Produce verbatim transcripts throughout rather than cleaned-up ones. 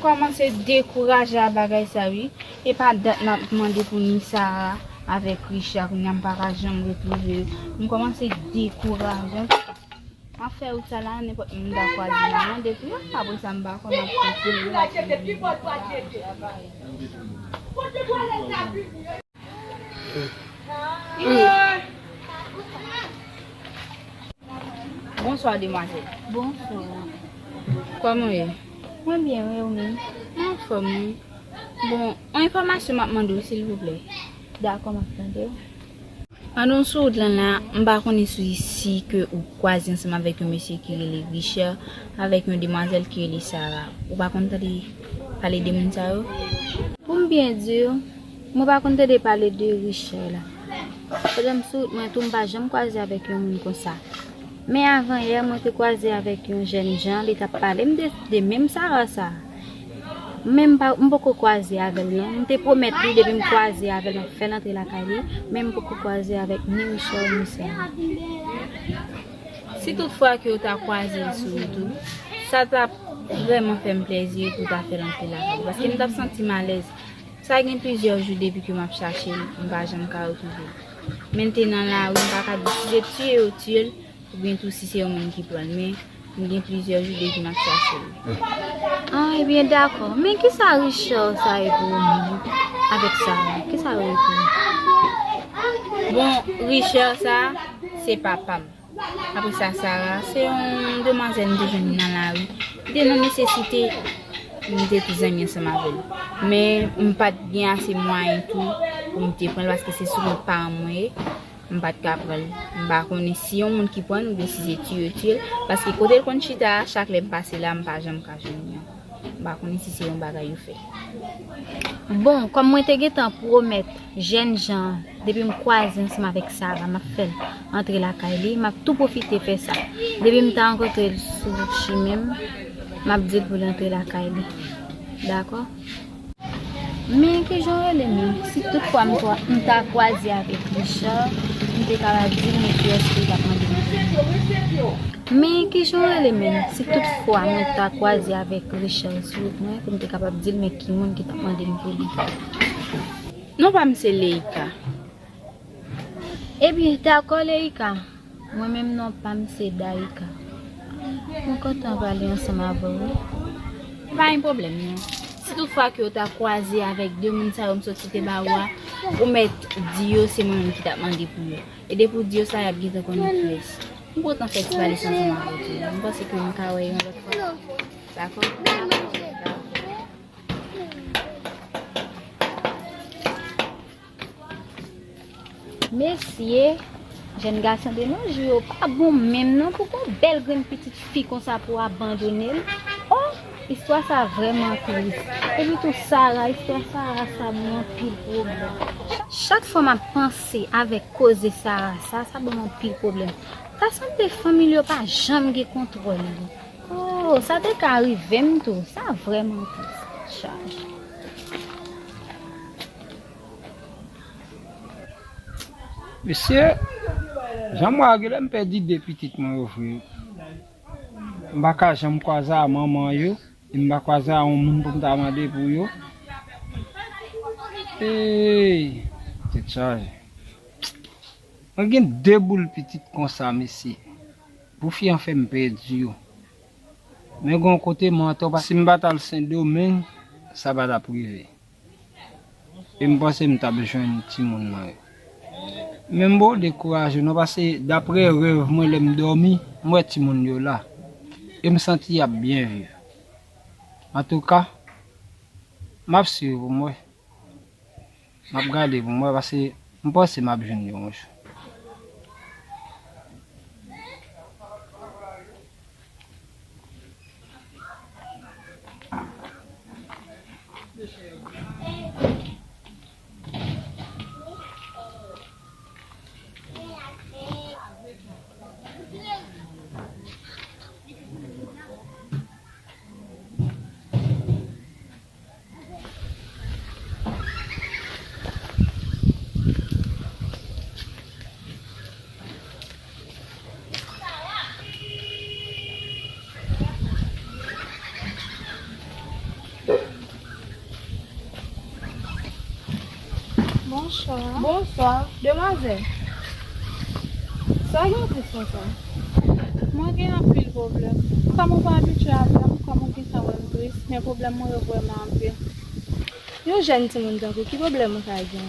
Kòmanse dekouraje a bagay sa wi. E pa dat m ap mande pou ni Sara avèk Richard, kounye a m pa ka janm retwouve yo. M kòmanse dekouraje. M ap fè wout sa la, nenpòt moun m ta kwaze m a mande pou yo. Apre sa, m pa konn ap konte yo. Bonswa, demwazèl. Bonswa. Kòman w ye? Mwen byen, wi, ou menm? Mwen anfòm, wi. Bon, yon enfòmasyon m ap mande w, silvouplè. Dakò, m ap tande w. Pandan w sou wout lan la, m pa konnen si, si ke ou kwaze ansanm avèk yon mesye ki rele Richard, avèk yon demwazèl ki rele Sara. Ou pa konn tande pale de moun sa yo? Pou m byen di w, mwen pa konn tande pale de Richard la. Pandan m sou wout mwen tou, m pa janm kwaze avèk yon moun konsa. Men avan yè, mwen te kwaze avèk yon jèn jan, li t ap pale m de, de menm Sara sa. Men m pa, m poko kwaze avè l non. M te pwomèt li depi m kwaze avè l, m ap fè l antre lakay li, men m poko kwaze avèk ni Richard ni Sara. Si tout fwa ke w ta kwaze l sou wout ou, sa t ap vrèman fè m plèzi pou w ta fè l antre lakay li, paske m t ap santi m alèz. Sa gen plizyè jou depi ke m ap chache l, m pa janm ka retwouve l. Men l te nan lari, m pa ka di si se tiye yo tiye l, oubyen tou si se yon moun ki pran l, men m gen plizyè jou depi m ap chache l. Ah, ebyen, dakò. Men kisa Richard sa ye pou ou menm avèk Sara? Kisa yo ye pou ou? Bon, Richard sa, se papa m. Apre sa, Sara, se yon demwazèl m te jwenn nan lari. Li te nan nesesite, m te tou zanmi ansanm avè l. Men, m pa t gen ase mwayen tou pou m te pran l, paske se sou kont paran mwen ye. M pa t ka pran l. M pa konnen si yon moun ki pran l oubyen si se tiye yo tiye l. Paske kote l konn chita a, chak lè m pase la, m pa janm ka jwenn li ankò. M pa konnen si se yon bagay yo fè. Bon, kòm mwen te gentan pwomèt jèn jan an, depi m kwaze ansanm avèk Sara, m ap fè l antre lakay li, m ap tou pwofite fè sa. Depi m ta rankontre l sou chimen m, m ap di l pou l antre lakay li. Dakò? Men kijan w rele menm? Si tout fwa m, m ta kwaze avèk Richard, m te kapab di l men kiyès ki t ap mande m pou li. Men kijan w rele menm? Si tout fwa mwen ta kwaze avèk Richard sou wout mwen, pou m te kapab di l men ki moun ki t ap mande m pou li. Non pa m se Leika. Ebyen, dakò, Leika. Mwen menm non pa m se Daïka. Mwen kontan pale ansanm avè w wi. Pa gen pwoblèm non. Si tout fwa ke w ta kwaze avèk de moun sa yo m sot site ba ou a, ou mèt di yo se mwen menm ki t ap mande pou yo. E depi w di yo sa, y ap gentan konnen kiyès. M kontan fè ti pale sa ansanm avè w tou. M panse ke m ka wè yon lòt fwa. Dakò? Mesye, jèn gason de nos jours yo pa bon menm non pou gon bèl grenn pitit fi konsa pou abandone l. Oh, istwa sa vrèman tris. Epi tou Sara, istwa Sara sa ban m anpil pwoblèm. Chak fwa m ap panse avèk koze Sara sa, sa ban m anpil pwoblèm. Ta sanble fanmi l yo pa janm gen kontwòl li. Oh, sa te ka rive m tou. Sa vrèman tris. Chaj. Mesye, jan m wè a, genlè m pèdi de pitit mwen yo vre. M pa ka janm kwaze a manman yo, e m pa kwaze a yon moun pou m ta mande pou yo. Hey, tèt chaje. Mwen gen de boul pitit konsa, mesye. Pou fi an fè m pèdi yo. Men gon kote m antò, paske si m pa t al Sendomeng, sa pa t ap rive. E m panse m t ap jwenn timoun mwen yo. Men m poko dekouraje non, paske daprè rèv mwen lè m dòmi, m wè timoun yo la. E m santi y ap byen viv. Antouka, m ap swiv pou m wè. M ap gade pou m wè, paske m panse m ap jwenn yo yon jou. Bonswa, demwazèl. Sa gen tris konsa? Mwen gen anpil pwoblèm. Kòm ou pa abitye avè m, kòm ou gentan wè m tris, men pwoblèm mwen yo vrèman anpil. Yon jèn timoun tankou, ki pwoblèm ou ka gen?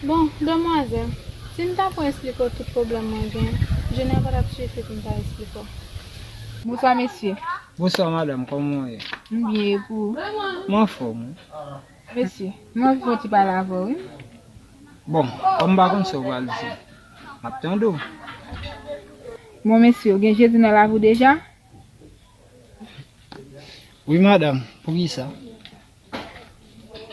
Bon, demwazèl, si m ta pran esplike w tout pwoblèm mwen gen, jounen an pa t ap sifi pou m ta esplike w. Bonswa, mesye. Bonswa, madanm, kòman w ye? M byen, e pou ou? Mwen anfòm, wi. Mesye, m anvi fè yon ti pale avè w, wi. Bon, kòm m pa konn sa w pral di, m ap tande w. Bon, mesye, ou gen Jezi nan lavi w deja? Wi, madanm, poukisa?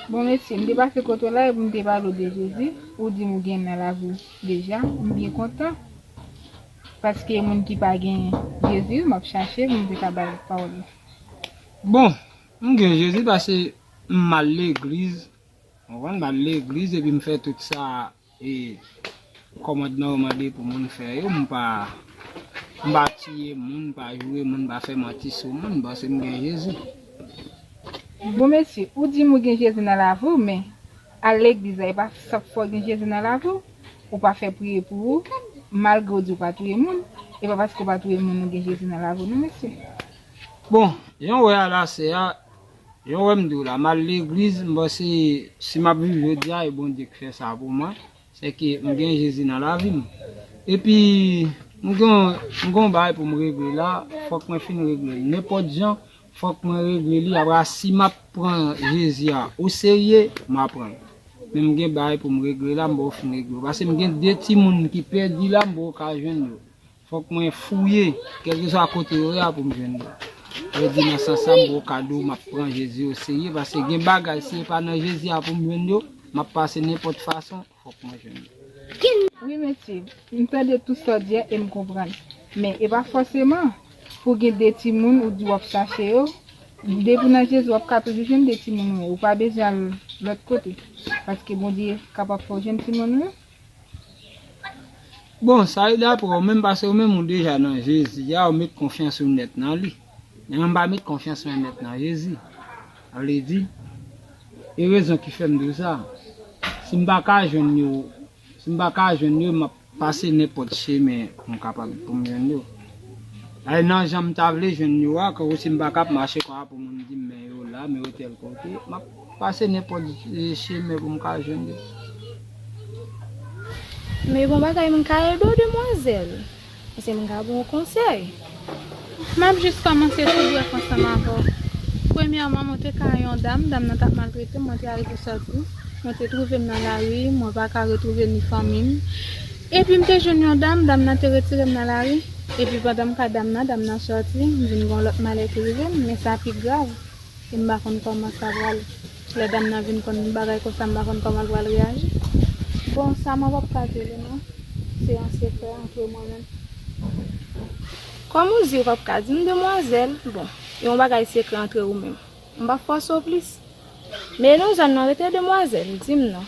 Bon, mesye, m te pase kote w la epi m te pale w de Jezi. Ou di m ou gen nan lavi w deja. M byen kontan. Paske moun ki pa gen Jezi, m ap chache pou m te ka ba l pawòl la. Bon, m gen Jezi paske m al legliz. Ou konprann, m al legliz epi m fè tout sa e kòmandman yo mande pou moun fè yo, m pa, m pa tiye moun, m pa joure moun, m pa fè manti sou moun, paske m gen Jezi. Bon, mesye, ou di m ou gen Jezi nan lavi w, men al legliz la, e pa sa k fè w gen Jezi nan lavi w. Ou pa fè priye pou ou, malgre w di w pa touye moun, e pa paske w pa touye moun ou gen Jezi nan lavi w, non, mesye. Bon, jan w wè a la, sè a, jan w wè m di w la, m al legliz, m panse si m ap viv jodi a, e Bondye k fè sa pou mwen. Sèke m gen Jezi nan lavi m. Epi, m gen, m gen yon bagay pou m regle la, fòk mwen fin regle l. Nenpòt jan, fòk mwen regle li. Apre, si m ap pran Jezi a oserye, m a pran l. Men m gen bagay pou m regle la, m poko fin regle yo. Paske m gen de timoun ki pèdi la, m poko ka jwenn yo. Fòk mwen fouye, kèlkeswa kote yo ye a pou m jwenn yo. Sa vle di nan sans sa, m poko ka di w m ap pran Jezi oserye, paske gen bagay, si e pa nan Jezi a pou m jwenn yo, m ap pase nenpòt fason. Fòk mwen jwenn li. Wi, mesye, m tande tout sa w di a e m konprann. Men e pa fòseman pou gen de timoun ou di w ap chache yo. Depi w nan Jezi, w ap ka toujou jwenn de timoun ou yo. Ou pa bezwen al lòt kote. Paske Bondye kapab fè w jwenn timoun ou yo. Bon, sa e daprè w menm, paske w menm ou deja nan Jezi a, ou met konfyans ou nèt nan li. Men mwen m pa met konfyans mwen nèt nan Jezi. Sa vle di, e rezon ki fè m di w sa. Si m pa ka jwenn yo, si m pa ka jwenn yo, m ap pase nenpòt chemen pou m kapab, pou m jwenn yo. Dayè nan jan m ta vle jwenn yo a, kankou si m pa ka ap mache konsa pou moun di m men yo la, men yo tèl kote, m ap pase nenpòt, eh, chemen pou m ka jwenn yo. Men bon bagay, m ka ede w, demwazèl. Èske m ka ba w konsèy? M ap jis kòmanse tou brèf ansanm avè w. Premyèman, mwen te ka yon dam, dam nan t ap maltrete m, mwen te arive sòti. Mwen te twouve m nan lari, mwen pa ka retwouve ni fanmi m. Epi m te jwenn yon dam, dam nan te retire m nan lari. Epi pandan m ka dam nan, dam nan sòti, m vin gen yon lòt malè ki rive m, men sa pi grav. E m pa konn kòman sa pral. Lè dam nan vin konn bagay konsa, m pa konn kòman l pral reyaji. Bon, sa mwen p ap ka di li non. Se yon sekrè antre mwen menm. Kòm ou di ou p ap ka di m, demwazèl, bon, e yon bagay sekrè antre ou menm. M p ap fòse w plis. Men nan zòn nan rete, demwazèl, di m non.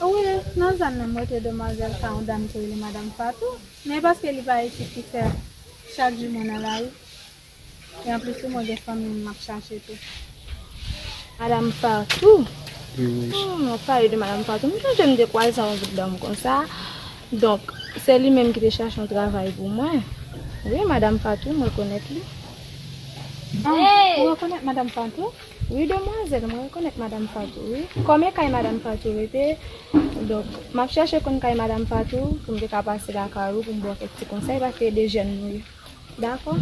Wi, nan zòn nan m rete, demwazèl, sa yon dam ki rele Madanm Fatou. Men paske li pa isit ki fè chak jou mwen nan lari. E anplis tou, mwen gen fanmi m m ap chache tou. Madanm Fatou? Wi, wi. Hmm, w ap pale de Madanm Fatou. M sonje m te kwaze yon vòt dam konsa. Donk, se li menm ki te chache yon travay pou mwen. Wi, Madanm Fatou, mwen rekonèt li. Ah, ou rekonèt Madanm Fatou? Wi, demwazèl, mwen rekonèt Madanm Fatou, wi. Kòm e kay Madanm Fatou rete, donk, m ap chache konn kay Madanm Fatou pou m te ka pase lakay ou pou m ba w kèk ti konsèy, paske e de jèn nou ye. Dakò.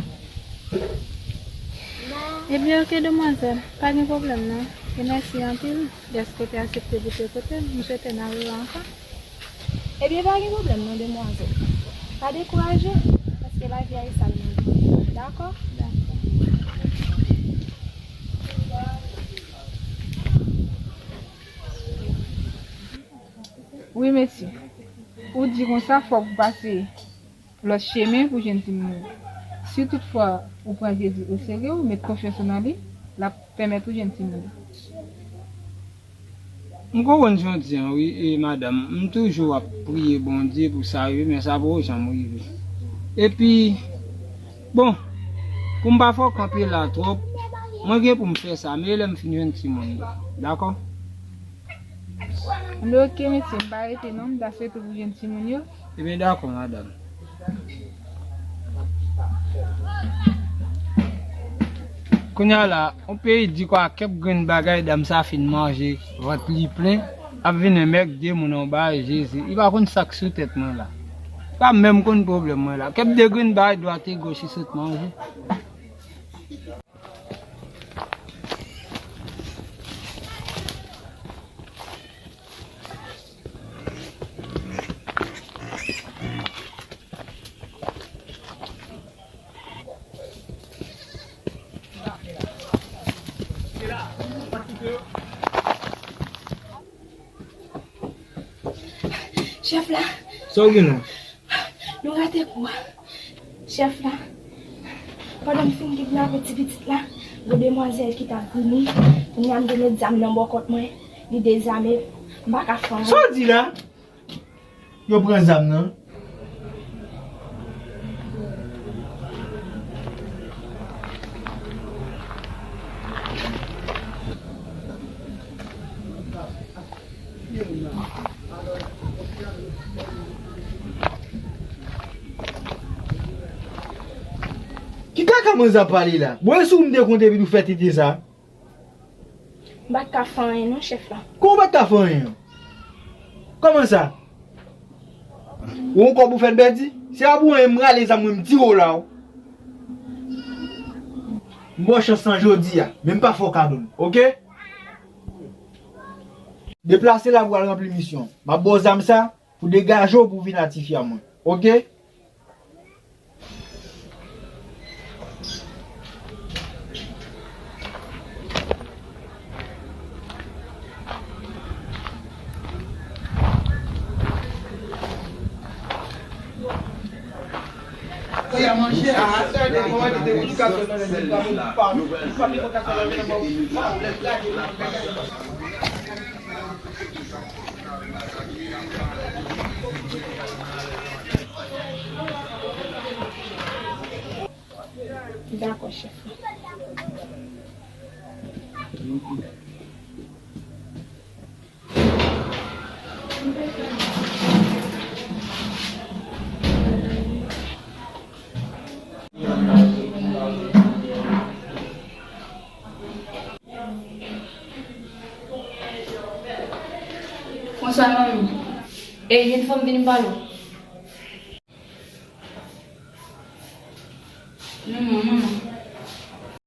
Ebyen, oke, demwazèl. Pa gen pwoblèm, non. E mèsi anpil dèske w te aksepte pou te kote m. M swete n a rewè ankò. Ebyen, pa gen pwoblèm, non, demwazèl. Pa dekouraje, paske lavi a e sa l mande. Dakò? Dakò. Wi, mesye. Ou di konsa, fòk ou pase lòt chemen pou jwenn timoun ou yo. Si toutfwa ou pran Jezi oserye, ou met konfyans ou nan li, l ap pèmèt ou jwenn timoun ou. M konprann sa w di an, wi, e madanm, m toujou ap priye Bondye pou sa rive, men sa poko janm rive. Epi, bon, pou m pa fè w kanpe la twòp, mwen gen pou m fè sa, men e lè m fin jwenn timoun yo. Dakò? Anben, oke, mesye, m pa rete non, m ta swete pou jwenn timoun yo. Ebyen, dakò, madanm. Kounye a la, yon peyi di kwa kèk grenn bagay dam sa fin manje, vant li plen, ap vin mèg de moun anba Jezi. Li pa konn sa k sou tèt mwen la. Li pa menm konn pwoblèm mwen la. Kèk de grenn bagay dwat e goch li sot manje. Chèf la. Sa w gen la? Nou rate kou a. Chèf la, pandan m fin kidnape ti pitit la, gon demwazèl ki t ap vini. Kounye a m te met zam nan bò kont mwen, li dezame, m pa ka fè anyen. Sa w di la? Yo pran zam nan. Ki kaka manzè ap pale la? Bon, e si w m te konte epi w fè tete sa? M pa t ka fè anyen non, chèf la. Kòman w pa t ka fè anyen? Kòman sa? Ou ankò pou fè n pèdi? Se pa pou anyen m rale zam mwen m tire w la, wi. M ba w chans lan jodi a, men m pa fè w kado l, oke? Deplase la pou w al ranpli misyon. M ap ba w zam sa pou degaje w pou w vin a tifi a mwen, oke? Dakò, chèf. Bonswa, manmi. Ey, vin fò m vin pale w. Non, non, non, non.